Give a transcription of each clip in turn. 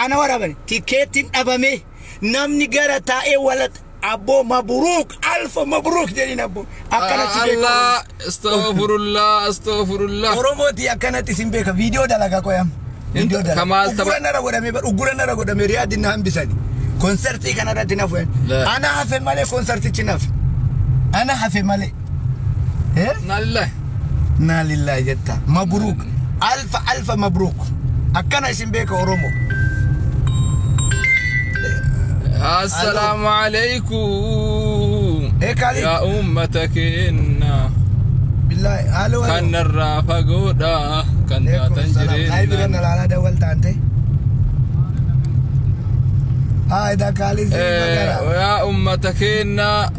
Ana waraabani tikeetiin dhabame namni gara taa'ee walat abboo mabruuk alfa mabruuk jedhin abboo akkanatti beeka. Allah astaghfirullah astaghfirullah. Oromooti akkanatti isin beeka viidiyoo dalagaa qoyam. Viidiyoo dalagaa. Uggura nara godhame bar uggura nara godhame riyaadin na hambisani. Konsertii kanarratti na fuudhan. Ana hafe malee konsertichi nafe. Ana hafe malee. Naa lillahi. Naa lillahi jetta. Mabruuk alfa alfa mabruuk. Akkana isin beeka Oromoo. السلام عليكم يا أمتك إنا بالله ألو كان الرافقودا كان تنجرين هاي بينا لا لا دولت أنت هاي ده كاليز يا أمتك إنا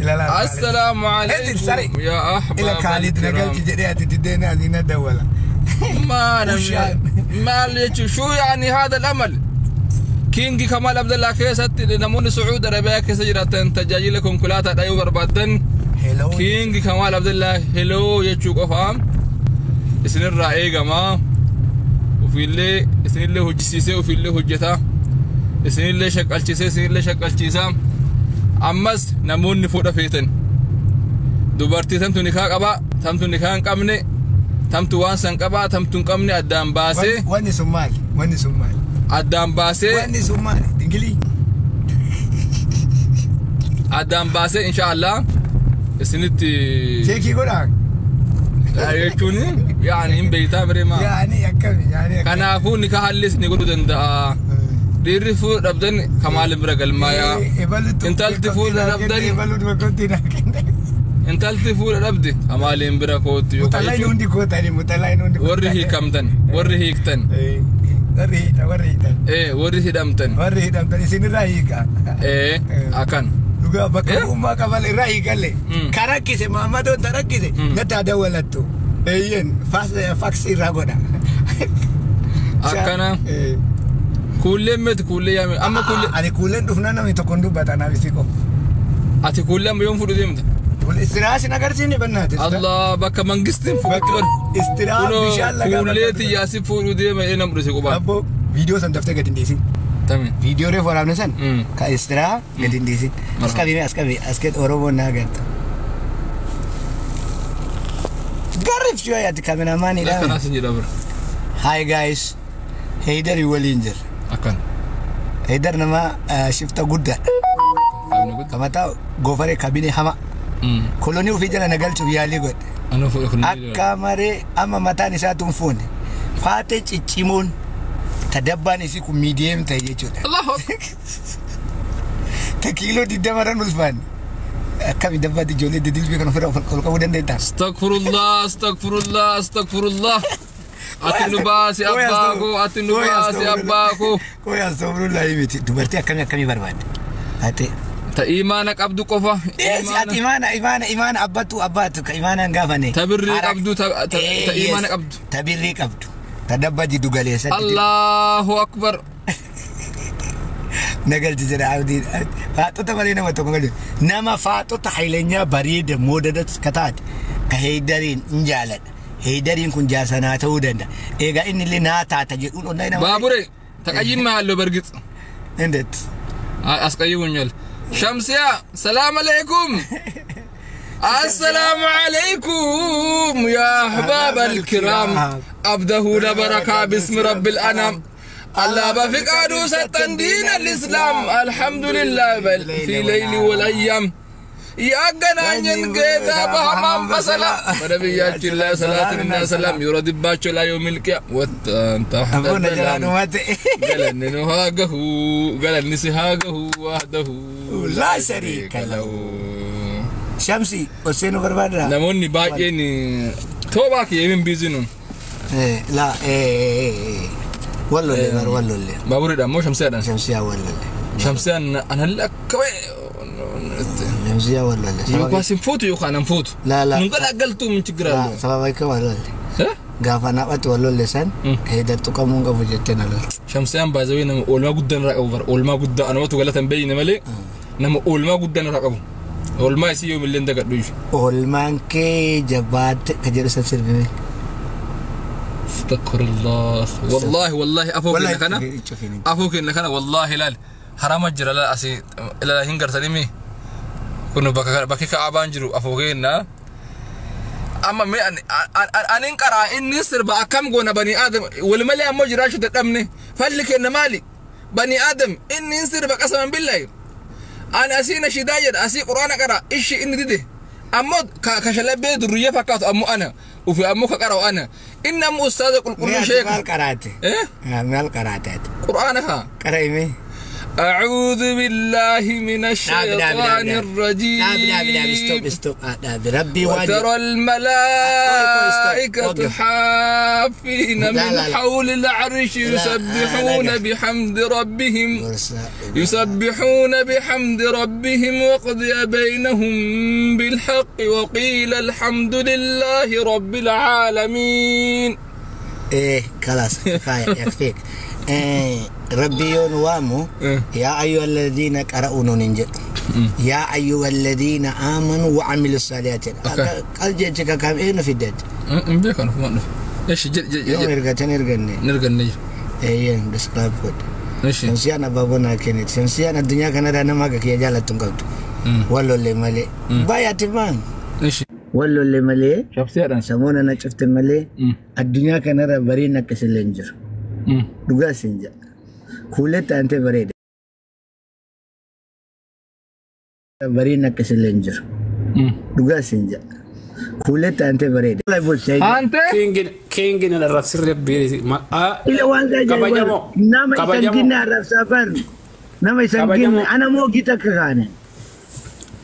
السلام عليكم يا أحباب إلى كاليد نقلت جريئة تدينا دينا دولة ما ما شو يعني هذا الأمل Kingi Kamal Abdullah keessatti namoonni Sacuud Arabiyaa keessa jiraatan tajaajila konkolaataa yoo barbaadan Kingi Kamal Abdullah hello jechuu qofa isinirraa eegama. Ofiillee isinillee hojjisiisee ofiillee hojjeta. Isinillee shaqqalchiisee isinillee shaqqalchiisa. Ammas namoonni fuudha feetan dubartii tamtu nikaa qaba tamtu nikaa hin qabne tamtu waan san qaba tamtu hin qabne addaan baasee. Wanni sun maali? Wanni sun maali? Addaan baasee wanni sun maali? Dingilii. Addaan baasee inshaallah isinitti. Cheekii godhaa. Jechuun yaani hin beektaa biree maa. Yaani akkami yaani. Kanaafuu nikaa hallis ni godhuu danda'a. Dhiirri fuudha dhabdan Kamaal bira galmaayaa. Intalti fuudha dhabdan. Intalti fuudha dhabde Kamaaliin bira kootti. Mutalaayin hundi kootani mutalaayin hundi. Warri hiikamtan warri hiiktan. Warri hiitan warri hiitan. Warri hidhamtan. Warri hidhamtan isinirraa hiika. Akkan. Dhugaa bakka bu'ummaa qabal irraa hiikalle. Ka rakkise Mahammadoon ta rakkise natti haa dawwalattu. Eeyyen faaksii irraa godha. Akkana. Kuulleen meeti kuullee yaame amma kuullee. Ani kuulleen dhufnaan namni tokko hin dubbata anaaf isii qofa. Ati kuullee amma yoom fuudhu deemta? Istiraa sin agarsiifne bannaate. Allah bakka mangistiin fuudhu bar. Istiraa bishaan lagaa. Kuullee xiyyaasi fuudhu deema ee namni si qubaa. Abboo viidiyoo san daftee gadi hin dhiisin. Tami. Viidiyoo reefu waraabne san ka istiraa gadi hin dhiisin. As qabime as qabi as keet Oromoon naa agarta. Garriif yoo yaadde kaameraamaaniidha. Akkanaas hin jedha bira. Hi guys. Heydari waliin jira. Akkan. Heydar nama shifta guddaadha. Kamataa goofaree kabinee hama. Kolonii ofii jala na galchuuf yaalii godhe. Akka maree amma mataan isaa tun fuune. Faatee ciccimoon tadabbaan isii kun miidiyeem ta'e jechuudha. Ta kiiloo 20 irra ulfaanne. Akkami dabbaatti ijoollee didilbii kan ofirraa ol qabuu dandeettaa? Astaghfirullah astaghfirullah astaghfirullah. Ati nu baasi abbaa koo ati nu baasi abbaa koo. Koo astaghfirullah miti dubartii akkamii akkamii barbaadde? Ati. Ta imaana qabdu qofa. Ati imaana imaana imaana abbaatu abbaatu ka imaanaan gaafane. Ta birrii qabdu ta imaana qabdu. Ta birrii qabdu. Ta dabba jiddu galeessatti. Allahu akbar. Nagalchi jedha abdiin. Faaxota malee nama tokko galchu. Nama faaxota hayilenyaa bareeda moodadas ka taate ka heydariin hin jaaladha. Heydariin kun jaarsa naa ta'uu danda'a. Egaa inni illee naa taata jedhuun onnaa nama. Baabure taqayyin maalloo bargit. Indet. Asqayyibunyal. شمسيا سلام عليكم السلام عليكم يا أحباب الكرام أبده لبركة باسم رب الأنام الله بفقادو ستن دين الإسلام الحمد لله بل في ليل والأيام يا جنان جيتا بحمام بسلا ونبيات الله صلاة الله سلام يرد باتشو لا يوم القيامة وانت قال نهاجه قال نسهاجه وحده لا شريك له شمسي وسينو بربادرا نموني باقيني توباك يمين بيزنون لا والله اللي والله اللي بابوري مو شمسية شمسية والله اللي شمسية أنا لك شمسية والله اللي يوكا سنفوت يوكا أنا نفوت لا لا من قال أقلتو من تقرأ لا سبابك والله اللي Gaafa naafatti wal lolle san heedar tuqamuun qabu jettee na lolte. Shamsiyaan baay'ee nama oolmaa guddaa irraa qabu bara oolmaa guddaa anamatu galata hin beekne malee nama oolmaa guddaa irraa qabu. Oolmaa isii yoomillee hin dagadhu iyyuu. Oolmaan kee jabaate ka jedhu san sirbime. Astaghfirullah. Wallahi wallahi afoo kenna kana afoo kenna kana wallahi ilaali harama jira laal asii ilaala hin gartanii mi kun bakka bakki ka'abaan jiru afoo kenna. Amma mee anin qaraa inni sirba akkam goona bani aadam wal malee ammoo jiraachuu dadhabne falli kenna maali bani aadam inni sirba qasaman billahi ani asii nashidaa jedha asii quraana qara ishi inni dide ammoo kashalabee durriyyee fakkaatu ammoo ana ufi ammoo ka qara'u ana inni ammoo ustaaza qulqulluu sheeka maal qaraate maal qaraate ati quraana kaa qara'ime. أعوذ بالله من الشيطان الرجيم. وترى الملائكة حافين من حول العرش يسبحون بحمد ربهم يسبحون بحمد ربهم وقضي بينهم بالحق وقيل الحمد لله رب العالمين. إيه خلاص كفاية يكفيك. ربي يونوامو يا أيها الذين قرؤوا ننجد يا أيها الذين آمنوا وعملوا الصالحات. قال جيتك كم إيه في الدد؟ بيك أنا فما إيش جد جد يوم إرجعتني إرجعني نرجعني إيه بس كلاب كود شمسيان أبابنا كنت شمسيان الدنيا كنا رانا ما كي جالة تنقلت والله اللي مالي بايا تمان إيش والله اللي مالي شمسيان سمونا نشفت مالي الدنيا كنا را برينا كسلنجر dhugaa siin jedha kuuletti aantee bareeda bariin akkasillee hin jiru dhugaa siin jedha kuuletti aantee bareeda. Aantee? Kiingin arrabsirre Ila waan kabajamoo nama isan ginne arrabsaa barnu nama isan ginne ana moo gita akka kaane.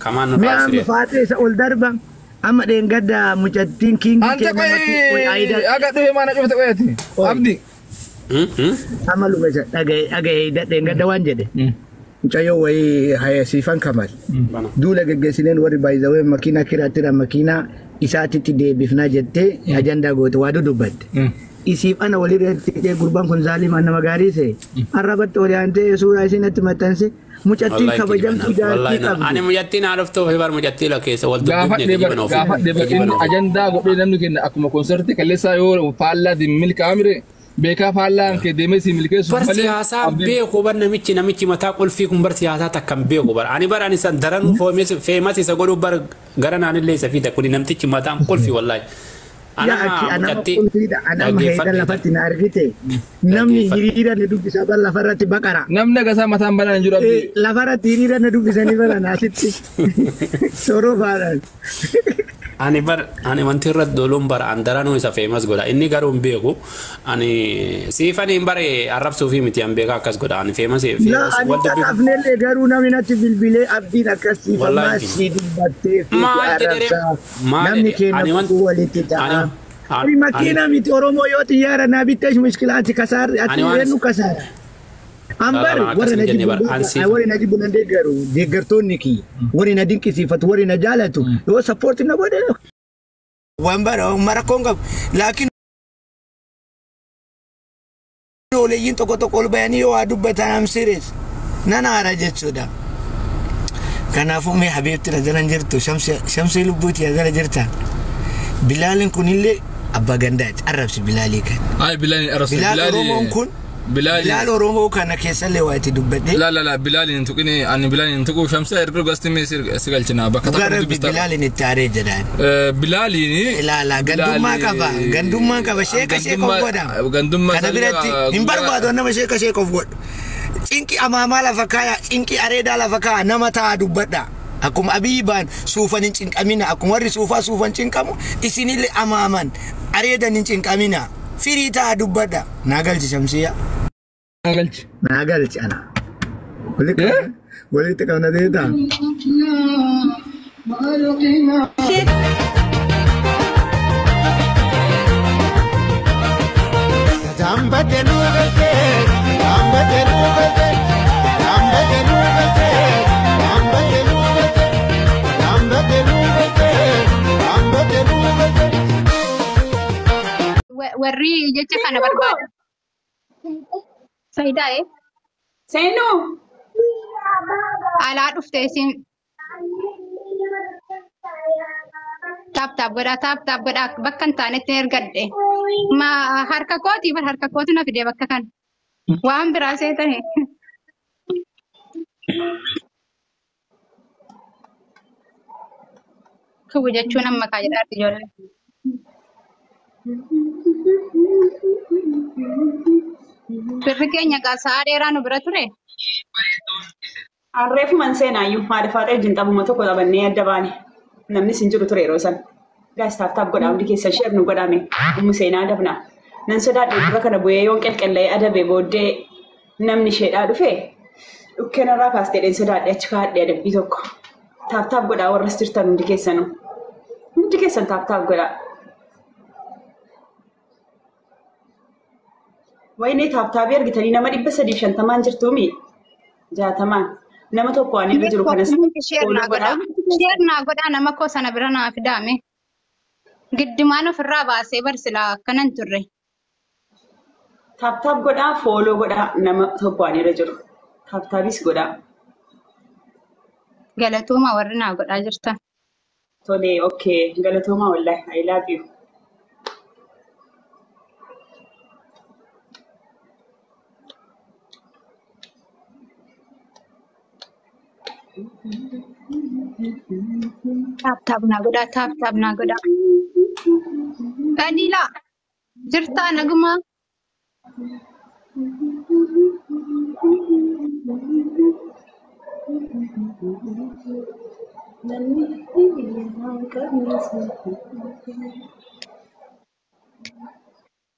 Kamaan nu Mi'a amma faatee isa ol darba amma dheengadda mucattiin kiingii Aantee qoyi aga dhufee maana cufte qoyati abdi. Amma luba isa dhaga'ee dheengadda waan jedhe. Mucayyoo wayii hayasiifan kamal. Duula geggeessineen warri baay'izawee makiinaa kiraatira makiinaa isaatitti deebifnaa jettee ajandaa goote waa dudubbatte. Isiif ana walirratti hidhee gurbaan kun zaalimaa nama gaarii ta'e arrabatti olii aantee suuraa isinatti maxxanse mucattiin kabajamtuu jaartii qabdi. Ani mucattiin haadhoftuu fi bar mucattii lakkeessa wal dubbifne Gaafa gaafa inni ajandaa godhee namni kenna akkuma konsertii kalleessaa yoo faallaa milkaa'amire beekaa faallaan kee deemee si milkeessu Bar siyaasaa beeku bar namichi namichi mataa qulfii kun bar siyaasaa takkan beeku bar ani bar ani san daranuu feemas isa godhu bar gara naanillee isa fiida kuni namtichi mataan qulfii wallaahi. Yaa akki anama qulfiidha anama heeda lafatti na argite namni hiriira na dubbisa bar lafarratti baqara. Namni agasaa mataan banaan hin jiru abdii. Lafarratti hiriira na dubbisanii baran asitti soroo faadhaan. Ani bar ani wanti irratti doluun bara an daranuu isa feemas godha inni garuu hin beeku ani siifan hin bare arrabsuu fi miti an beeka akkas godha ani feemas La ani dhaqafnellee garuu namni natti bilbilee abdiin akkas siifamaa si dubbattee fi arrabsaa namni keenya kutuu walitti ta'a. Ani makiina miti Oromoo yoo xiyyaara naa bitteesh mushkilaati kasaarri ati eenyu kasaara. Ambar warra na jibbu warra na jibbu nan deeggaru deeggartoonni kiyya warri na dinqisiifatu warri na jaalatu yoo sappoorti na godhe. Waan bara rakkoon qabu laakiin oleeyyiin tokko tokko ol bayanii yoo waa dubbatan am serious nan aara jechuudha. Kanaafuu mee habiibti na jala jirtu shamsii lubbuuti na jala jirta. Bilaalin kunillee abbaa gandaati arrabsi Bilaalii kan. Ay Bilaalin arrabsi Bilaal Oromoon kun Bilaal Oromoo kana keessallee waa itti dubbadhe. La la la Bilaalin hin tuqini ani Bilaalin hin tuqu shamsa erga gasti mee si galchina bakka tokko dubbista. Bilaalin itti aaree jedhaan. Bilaaliin Ilaala gandummaa qaba gandummaa qaba sheeka sheeka of godha. Gandummaa kana biratti hin barbaadu nama sheeka sheeka of godhu. Cinqi amaamaa lafa kaaya cinqi areedaa lafa kaaya nama ta'a dubbadha. Akkuma Abiyyi baan suufan hin cinqamina akkuma warri suufaa suufan cinqamu isinillee amaaman areedan hin cinqamina firii ta'a dubbadha. Naa galchi Shamsiyyaa. Naa galchi. Naa galchi ana. Walitti qabna deetaa. Warri jecha kana barbaada. Faayidaa Seenuu. Alaa dhufte isin. Tap tap godhaa tap tap godhaa bakka hin taanetti ergadhe. Ma harka kooti bar harka kootu na fide bakka kana. Waan biraa see tahe. Kubu jechuun amma kaa jedhaa ijoollee. Firri keenya gaa sa'a dheeraa nu bira ture. Reefuman seenaayyuu haadha faaxee wajjin xabuma tokko taphannee adda baane. Namni sin jiru ture yeroo san. Gaas tap tap godhaa hundi keessa share nu godhame. Ummu seenaa adabna. Nan sodaadhe dura kana bu'ee yoon qelqellee adabe booddee namni isheedhaa dhufe dhukkeen irraa kaastee dheen sodaadhe achi kaadhe adabbii tokko. Tap tap godhaa warras jirtan hundi keessanuu. Hundi keessan tap tap godhaa. Wayinee tap tapii argitanii nama 350 jirtuumi? 60 nama tokko waan irra jiru kanas Share naa godhaa. Share naa godhaa nama koo sana bira naa fidaame. Giddumaan ofirraa baasee barsilaa akkanan turre. Tap tap godhaa follow godhaa nama tokko waan irra jiru. Tap tapis godhaa. Galatooma warri naa godhaa jirtan. Tole okay galatooma wallahi I love you. Tap tap naa godhaa tap tap naa godhaa. Qaliilaa jirtaa nagumaa.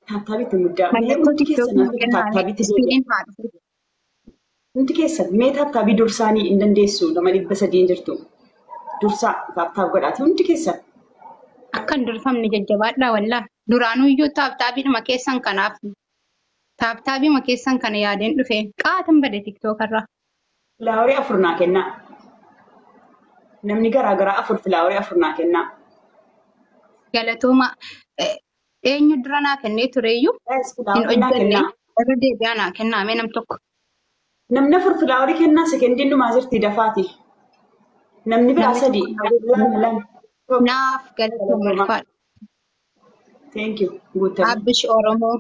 Tap tapitti muddaa. Mallattoo Hundi keessan TikTokii tap tapitti ispiiliin haa dhufu. Hundi keessan mee tap tapii dursaanii hin dandeessu nama 300 jirtu. Dursaa tap tap godhaati hundi keessan. Akka hin durfamne jajjabaadhaa wallaa. Duraanuyyuu tap tapiidhuma keessan kanaaf tap tapiima keessan kana yaadeen dhufe qaatan bade TikTokarraa. Filaaworii 4 naa kennaa. Namni garaagaraa 4 filaaworii 4 naa kennaa. Galatooma eenyu dura naa kennee tureyyuu hin Filaaworii naa hojjenne kennaa. irra deebi'aa naa kennaa mee nam tokko. Namni 4 filaaworii kennaa sekendiin dhumaa jirti dafaati. Namni biraa Namni 3 tokko 2 2 1. Naaf galatooma ulfaadha. Thank you. Guutamee. Abbish Oromoo.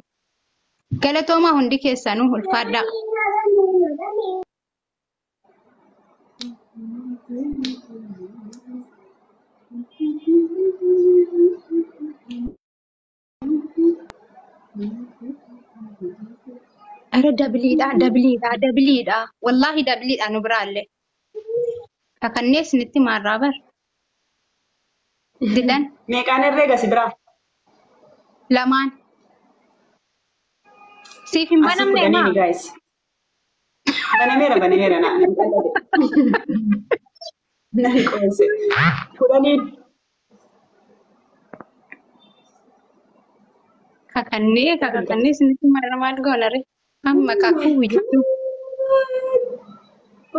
Galatooma hundi keessanuu ulfaadha. Ara dabiliidha dabiliidha dabiliidha wallaahi dabiliidha nu biraallee. Kakannee isinitti maarraa bar. Didan Meeqaan herreega si biraa? lamaan. Siif hin Asii banamne kudhaniini maa? guys. Banameera banameera na. Nan qoonse. Kudhaniin. Kakannee kakannee isinitti maarraa maal goona ree? Amma kakuu jechuun.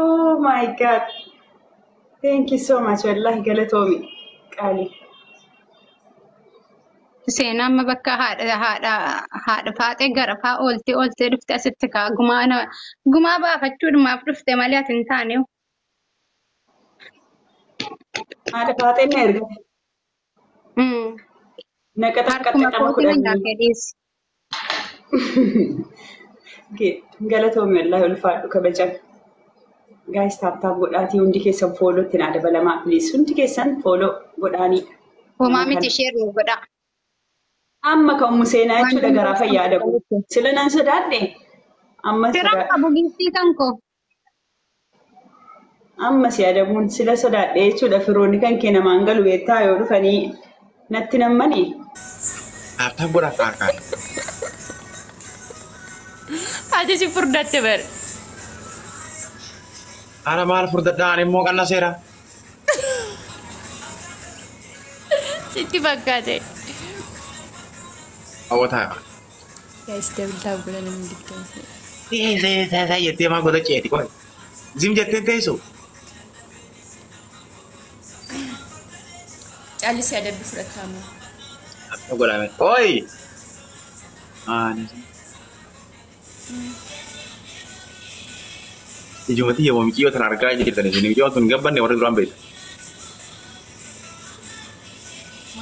Oh my God. Thank you so much. Wallahi galatoomi. Qaali. Seenaa amma bakka haadha haadha haadha faaxee gara faa ooltee ooltee dhufte asitti kaa gumaa gumaa baafachuudhumaaf dhufte malee ati hin taane. Haadha faaxeen na ergate. Naqa Harkuma xaqqaxxama kootiin hin kudhanii. daakee Galatoomi wallahi ulfaadhu kabajame. Guys tap tap godhaatii hundi keessan follow itti naa dabalamaa please. Hundi keessan follow godhaanii. Homaa miti share nu godhaa. Amma kan ummu seenaa jechuudha garaa fayyaa adabu. Sila nan sodaadhe. Amma Firaan sodaadhe. qabu giiftii kan koo. Amma si adabuun sila sodaadhe jechuudha firoonni kan kee namaan galu beektaa yoo dhufanii natti nammanii. Tap tap godhaa harkaan. Ati si furdatte bar. Ara maal furdadhaa ani immoo qannaseera. Sitti fakkaate. Hawwataa. Guys double tap godha namni digdama. Teessee jettee maa goota ceeti qoy. Zim jettee teessu. Caallisii adabbii fudhataa moo? Tap godhaa. Oyi. Ijuma tiyya micciyoo tana argaa jirtan isin micciyoon tun gabbanne warri duraan beektu.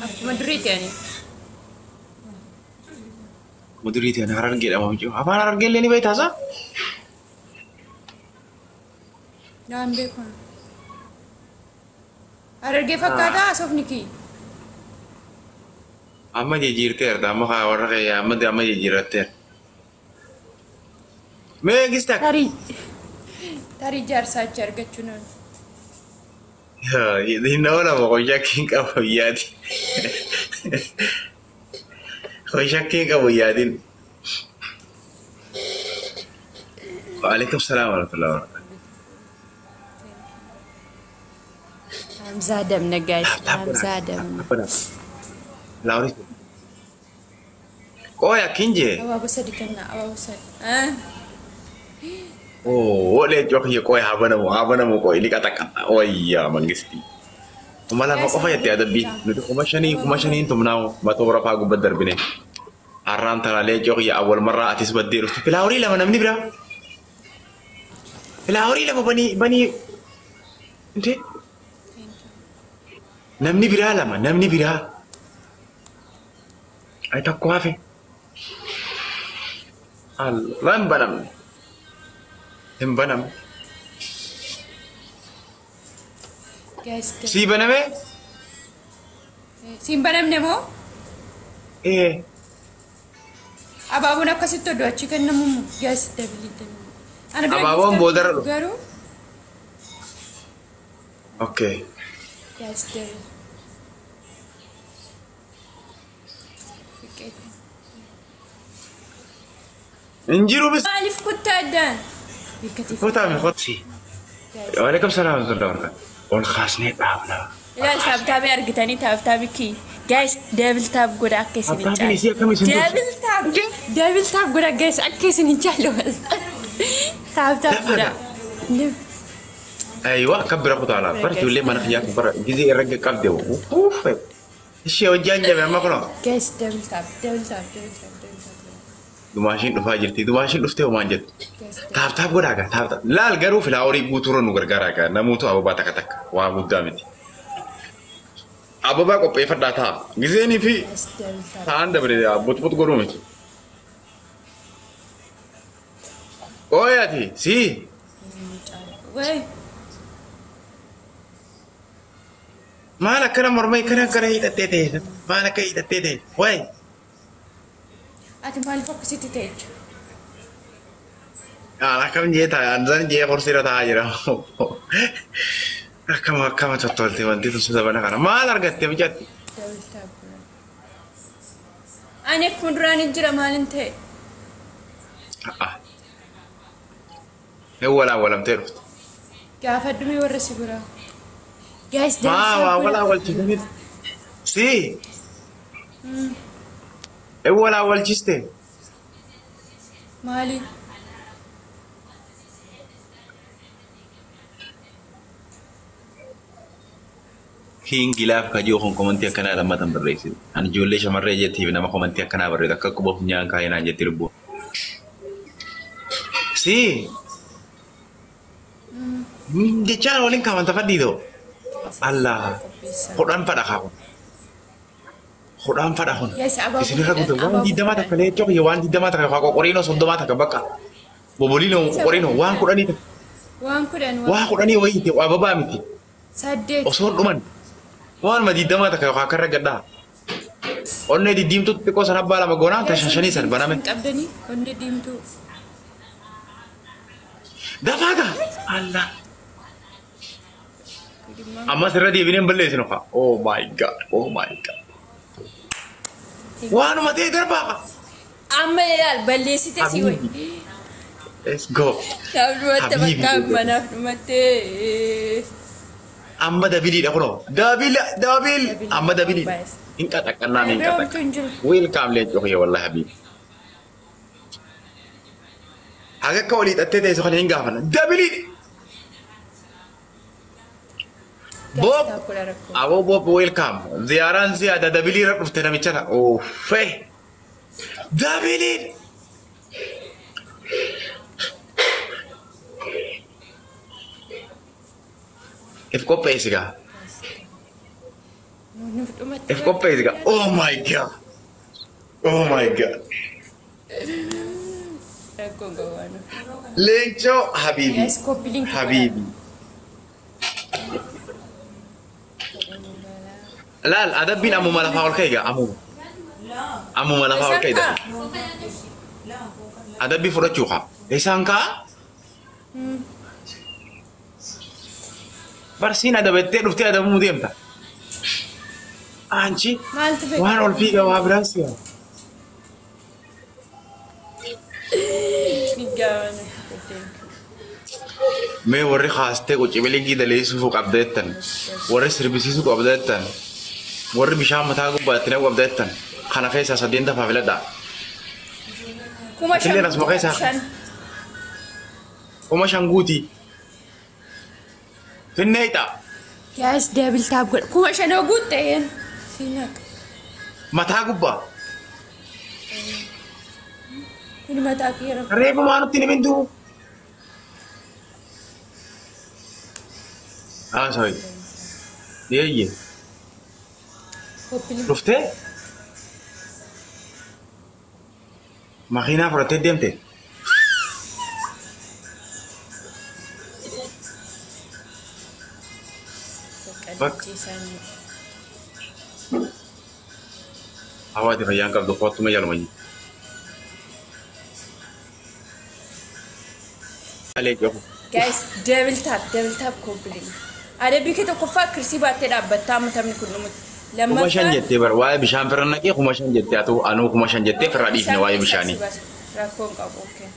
Akkuma duriitti ani. Akkuma duriitti ani harargeedha micciyoo. Afaan harargee illee ni beektaa saa? Naan beeku. Harargee fakkaataa haasofni kiyya. Amma jijjiirteerta amma warra kee amma jijjiirratteerta. Mee gistak? Tarii. Tarii jaarsaa achi argachuun oolu. Hin oolamu qoshakkiin qabu yaadi. Qoshakkiin qabu yaadin. Waalaikum salaam warahmatullahi wabarakatuh. Hamzaa Damna guys. Hamzaa Damna. Lauri. Qoy akkin jee. Abaaboo sadi kennaa abaaboo sadi. Oh, leencoo kiyya qoy haa banamu qoy ni qaxaqaxa wayyaa mangistii. 2000 qofa jettee adabbii nuti 5,000 tumnaa matoora faa gubbaa darbine. Har'aan tana leencoo kiyya awwal marraa atis baddee dhufte filaaworii lama namni biraa. Filaaworii lama banii intee namni biraa lama namni biraa. Ay tokko hafe. Allah hin banamne. Hin banamne. Sii baname? Siin banamne moo? Ee. Abaaboon akkasitti oddoo achi kennamu guys dabilii. Abaaboon boodarra dhufu. Garuu. Okay. Guys dabilii. Injiru bis. Maaliif kuttaa addaan? Kuttaa mi? Waalaikum salaam warahmatullahi wabarakatuh. Ol kaasnee dhaabna. Ilaal taabtaabii argitanii taabtaabii kiyya. Guys double tap godha akka isin hin Taabtaabiin isii akkam isin dursu? Double tap. Double tap godha guys akka isin hin caalle. Tap tap godha. Aywa akka bira kutaala. Bara ijoollee mana kiyyaa kun bara gizee irra qabde. Uff. Ishee hojjaan jabe amma kunoo. Guys double tap double tap double tap double tap. Dumaashiin dhufaa jirti. Dumaashiin dhuftee homaan jettu. Taap taap godhaa gaa taap taap. Laal garuu filaaworii guutuurra nu gargaaraa gaa namoota ababaa takka takka waa guddaa miti. Ababaa qopheeffadhaa ta'a. Gizeenii fi ta'an dabre butbut godhuu miti. Ooyati sii. Maal akkana morma akkana akkana hidhattee ta'e maal akka hidhattee ta'e wayi. Ati maaliif akkasitti ta'e jechuudha? Akkam jee ta'a anzan jee korsiirra taa'aa jira. Akkama akkama tottoltee wanti tun sabana kana maal argatte mijaatti? Ani akkuma duraan hin jira maalin ta'e? Walaa walamtee dhufte. Gaafa addumii warra si biraa. Guys, maa waa walaa walchisaniit. Si. Walaa walchiste. Maali? Kingilaaf kajoo kun komantii akkanaa lammatan barreessite. Ani ijoollee shamarree jettiif nama komantii akkanaa barreessu akka quba funyaan kaayinaan jetti lubbuun. Si. Jechaan waliin kaawwanta fadhiitoo. Allah. Hodhaan fadha kaawwan. Hodhaan fadha kun. Isinirra guutuu waan 20 takka leechoo kiyya waan 20 takka yookaan qoqqoriinoo 30 takka bakka. Boboliinoo qoqqoriinoo waan 10 takka. Waan 10. Waa 10 wayiiti ababaa miti. 8. Osoo dhuman. Waan ma 20 takka yookaan akka irra gadhaa. Onnee diddiimtuu xixiqqoo sana abbaa lama goonaa ta 5 san baname. Qabdanii onnee diimtuu. Dafaa gaa. Allah. Ammas irra deebinee hin balleessinu kaa. Oh my God. Oh my God. Waanuma ta'e darbaa kaa. Amma ilaal balleessite si wayi. Let's go. Taphni bakka manaaf dhumattee. Amma dabiliidha kunoo. Dabil dabil amma dabiliidha. Hin qaxaqqannaan hin qaxaqqan. Welcome leencoo kiyya wallahi habiibi. Haga akka olii hidhattee teessu kana hin gaafanna. Dabiliidha. Bob aboo Bob welcome. Ziyaaraan ziyaada dabiliirra dhufte namicha na. Uffee. Double. If qopheessi gaa. If qopheessi gaa. Oh my God. Oh my God. Leencoo Habibi. Habibi. Laal adabbiin ammuma lafaa ol ka'e gaa ammuma. Ammuma lafaa ol ka'e gaa. Adabbii fudhachuu kaa. Isaan kaa? Barsiin adabattee dhuftee adabamuu deemta. Anchi waan ol fiiga waa biraas yaa. Mee warri haastee qoccibiligii daleessuu qabda jettan, warri sirbisiisuu qabda jettan, warri bishaan mataa gubbaatti naqu qabda jettan, kana keessaa sadeen tafaa filadhaa. Illee asuma keessaa 5,000 guutii. Finneeta. Guys, double tap godha. 5,000 guutte. Mataa gubbaa. Kuni mataa kee rakkoo. Reefu maa nutti ni mintu. Ah, sorry. Yeeyye. Dhuftee? Makiinaa fudhattee deemte? Bakka. Hawaati fayyaan qabdu koottuma jaluma. Guys, double tap copy link. Adabbii kee tokkoffaa kirsii baattee dhaabbattaa matamni kun dhumutti. 5,000 jettee bara waa'ee bishaan firra naqee 5,000 jettee haa ta'u anuu 5,000 jettee firra dhiifne waa'ee bishaanii. Rakkoon qabu okay.